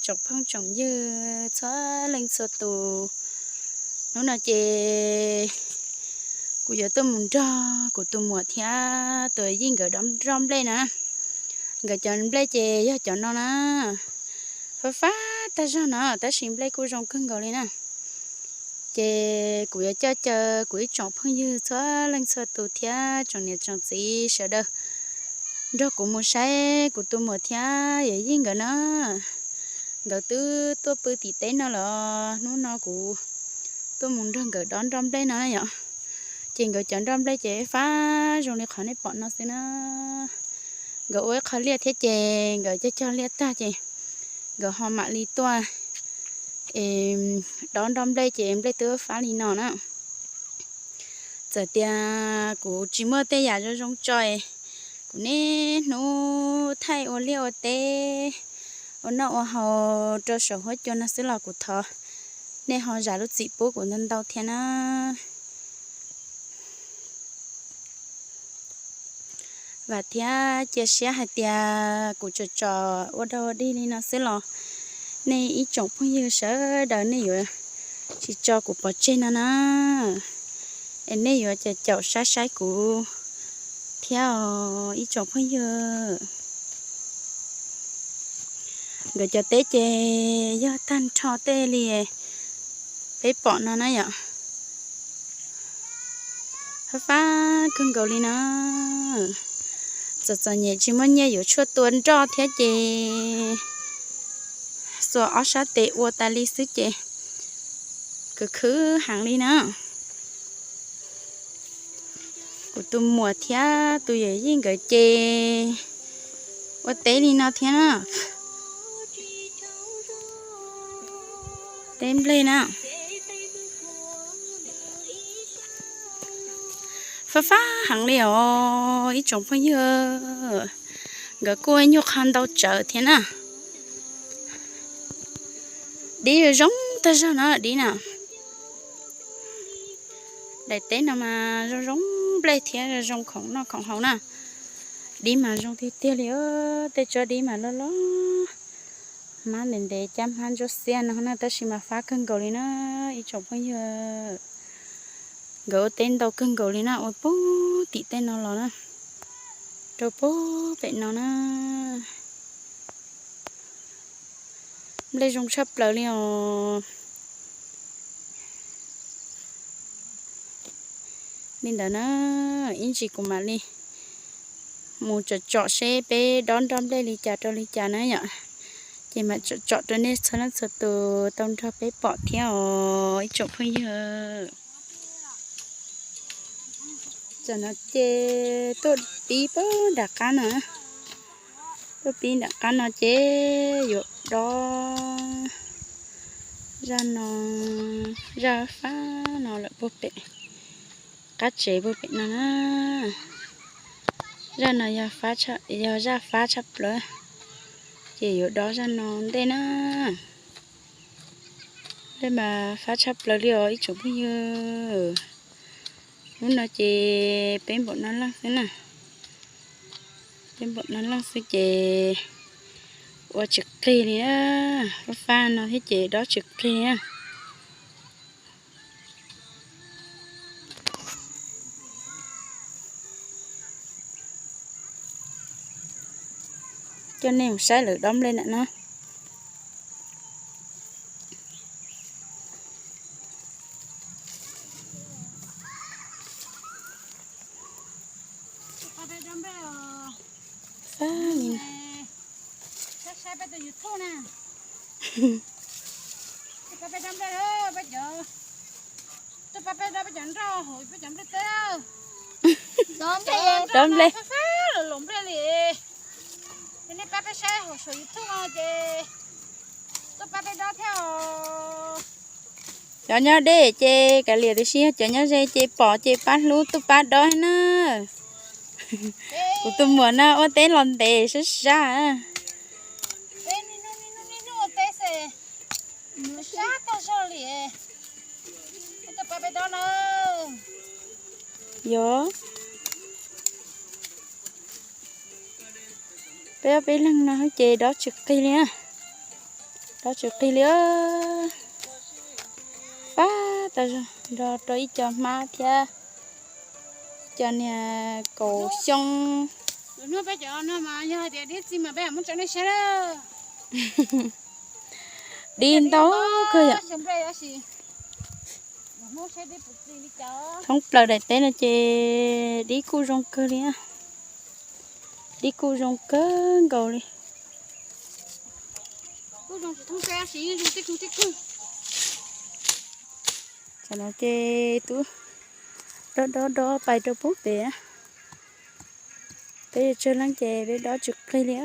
tsoom phooj tsoom ywg txhua leej txhua tus, hnub no ces kuv yuav tuaj mus nrog kuv tus muam thiab tus yij nkawd dob nroj nplej na. Nkawd cov nplej ces yog cov no na, fab fab tag zog no tab sis nplej kuj zoo kawg nkaus li na. Ces kuv yuav coj caw kuv ib tsoom phooj ywg txhua leej txhua tus thiab tsoom niam tsoom txiv sawv daws nrog kuv mus saib kuv tus muam thiab yawm yij nkawd na. Nkawd twb tuaj pw tim teb no lawm, hnub no kuv tuaj mus nrog nkawd dob nroj nplej no na yom. Ces nkawd cov nroj nplej ces fab zoo li qhov nej pom no xwb na. Nkawd ua ib qho liaj thiab ces nkawd cog cog liaj tag ces nkawd ho mam li tuaj es dob nroj nplej ces nplej twb fab li no na. Txawm tias kuv tsis muaj tej yam zoo zoo tso, kuv niaj hnub thaij ua liaj ua teb, ua noj ua haus rau saum huab cua no xwb los kuv thov nej ho zam lub txim pub kuv ntau ntau thiab na. Vam thiab cia siab hais tias kuv tsom tsom ua dog ua dig li no xwb los nej ib tsoom phooj ywg sawv daws nej yuav tsis tso kuv pov tseg no na. Es nej yuav caum caum saib saib kuv thiab os ib tsoom phooj ywg. Nkawd cov teb ces yog tag nrho tej li peb pom no na yom. Fab fab kawg nkaus li na. Txom txom nyem tsis muaj nyiaj yuav tshuaj tua nroj thiab ces xuas ob sab tes ua tas li xwb ces khwv khwv heev li na. Kuv tus muam thiab tus yawm yij nkawd ces ua teb li no thiab na. Teb nplej na. Fab fab heev li os ib tsoom phooj ywg. Nkawd kuj nyuag qho ntau tsawv thiab na. Dib zoo tag zog no dib na. Daim teb no mas zoo zoo nplej thiab zoo zoo khoom noj khoom haus na. Dib mas zoo tiag tiag li, tej tsob dib mas loj loj, hmab ntev ntev cab hmab ntsuab xiab no na tab sis mas fab kawg nkaus li na ib tsoom phooj ywg. Nkawd ua teb ntau kawg nkaus li na ua puag tim tej no los na, rau puag pem no na. Nplej zoo tshaj plaws li os. Li ntawd na, ib ntsis kuv mam li mus tsom tsom seb peb dob nroj nplej li cas rau li cas na yom. Ces mam tsom tsom rau nej txhua leej txhua tus tau nrog peb pom thiab os ib tsoom phooj ywg. Tam no ces tuaj pib puag nram qab no, tuaj pib nram qab no ces yuav dob zaj no, zaj fab no lawm puag pem qab tsev puag pem no na. Zaj no yog zaj fab tshaj plaws, ces yuav dob zaj no ntej na. Tej mas fab tshaj plaws li os ib tsoom phooj ywg. Hnub no ces peb npaum no leej xwb na, peb npaum no leej xwb ces ua tsis qig li na, fab fab no thiab ces dob tsis qig na. Coj nej mus saib lawv dob nplej ntawm no. Fab li. Dob nplej. Nej pab peb saib hauv saum YouTube no ces tuaj pab peb dob thiab os. Cov nyob deb ces kav liam, tiam sis yog cov nyob ze ces pom ces pab hlub tuaj pab dob na. Kuv tus muam no ua teb los ntev sab sab. Yog peb ob peb leeg no ces dob tsis qig li na. Dob tsis qig li. Fab tas zog, nrog rau ib co hmab thiab ib co niag kaus xyoob. Dib ntau kawg yom. Thoob plaws daim teb no ces dib kuj zoo kawg li. Dib kuj zoo kawg nkaus li. Tam no ces twb dob dob dob pais rau pub pem. Peb yuav tsawg leej ces peb dob tsis qig li.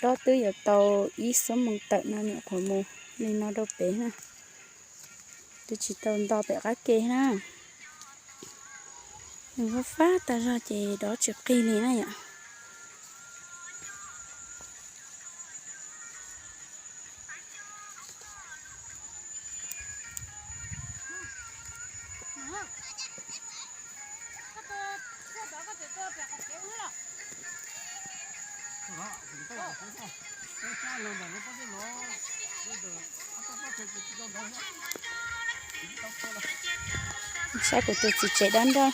Dob twb yuav tau ib xuab moos tawm no nyuam qhuav mus li no rau pem na. Twb tsis tau nto pem qab ke na. Nws fab fab tas zog ces dob tsis qig li na yom. Saib kuv tus txiv tsev dab nrog.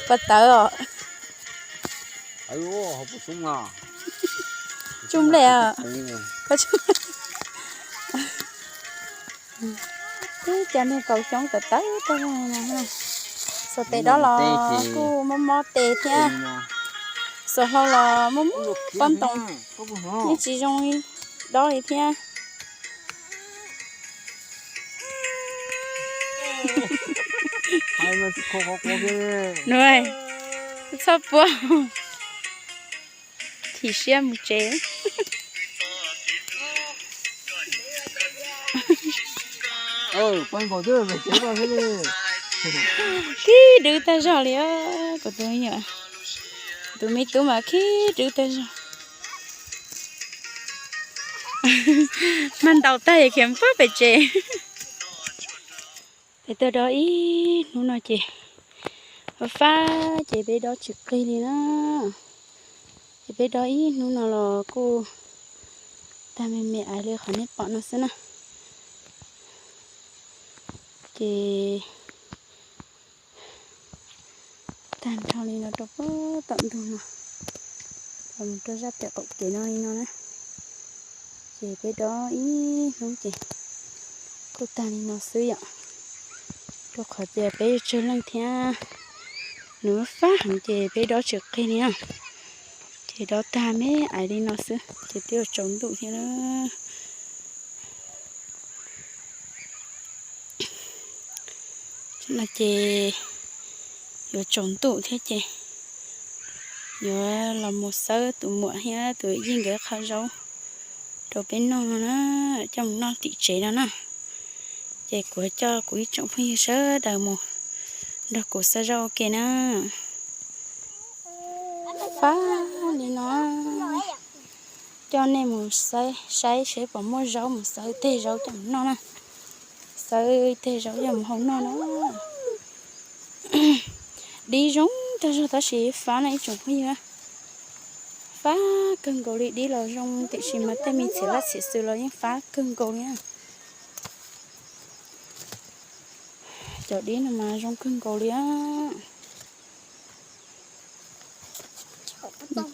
Pov tawv os. Tsuj nplej os. Tib co niag kaus xyoob tawv tawv tag. Xuas tes dob los kuj mob mob tes thiab. Xuas hlau los muaj muaj pob ntoos, yeej tsis zoo dob li thiab. Txhob puab. Chim siab mus tsev. Khib dwb tag zog li. Kuv tus me nyuam, tus me tub mas khib dwb tag zog. Mag ntaus tag es khiav puag pem tsev. Peb tuaj dob ib hnub no ces fab fab ces peb dob tsis qig li na. Ces peb dob ib hnub no los kuj tag me me aiv li qhov nej pom no xwb na. Ces tag nrho li no rau puag tom ntug no, los mus rau zaj pem qaum kev no li no na. Ces peb dob ib hnub ces kuj tag li no xwb yom. Rau qhov tias peb yuav tsawg leej thiab, nws fab heev ces peb dob tsis qig li na. Ces dob tag me aiv li no xwb ces twb yuav tsaus ntuj thiab na. No ces yuav tsaus ntuj thiab ces yuav los mus xawb tus muam thiab tus yij nkawd qhov zaub rau peb noj no na, coj mus noj tim tsev no na. Ces kuv coj kuv ib tsoom phooj ywg sawv daws mus nrog kuv xawb zaub ua ke na. Fab li no, coj nej mus saib seb puas muaj zaub mus xawb teg zaub coj mus noj na. Xawb teg zaub coj mus hau noj na. Dib zoo tag zog tab sis fab na ib tsoom phooj ywg. Fab kawg nkaus li, dib los zoo tiam sis mas tej me txhiam vaj txhiam xwm los yeej fab kawg nkaus li na. Cov dib no mas zoo kawg nkaus li.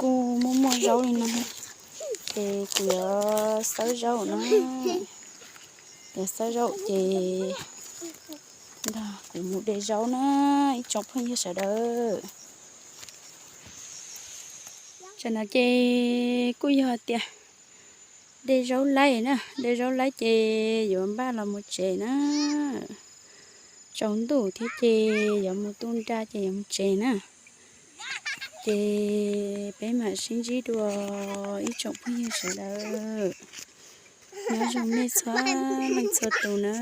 Kuj muaj muaj zaub li no, ces kuv yuav xawb zaub na. Yuav xawb zaub ces nrog kuv mus de zaub na ib tsoom phooj ywg sawv daws. Tsam no ces kuj yog tias de zaub laib na, de zaub laib ces yuav npaj los mus tsev na. Tsaus ntuj thiab ces yuav mus tu nra ces yuav mus tsev na. Ces peb mam sib ntsib dua ib tsoom phooj ywg sawv daws. Nyob zoo nej txhua leej txhua tus na.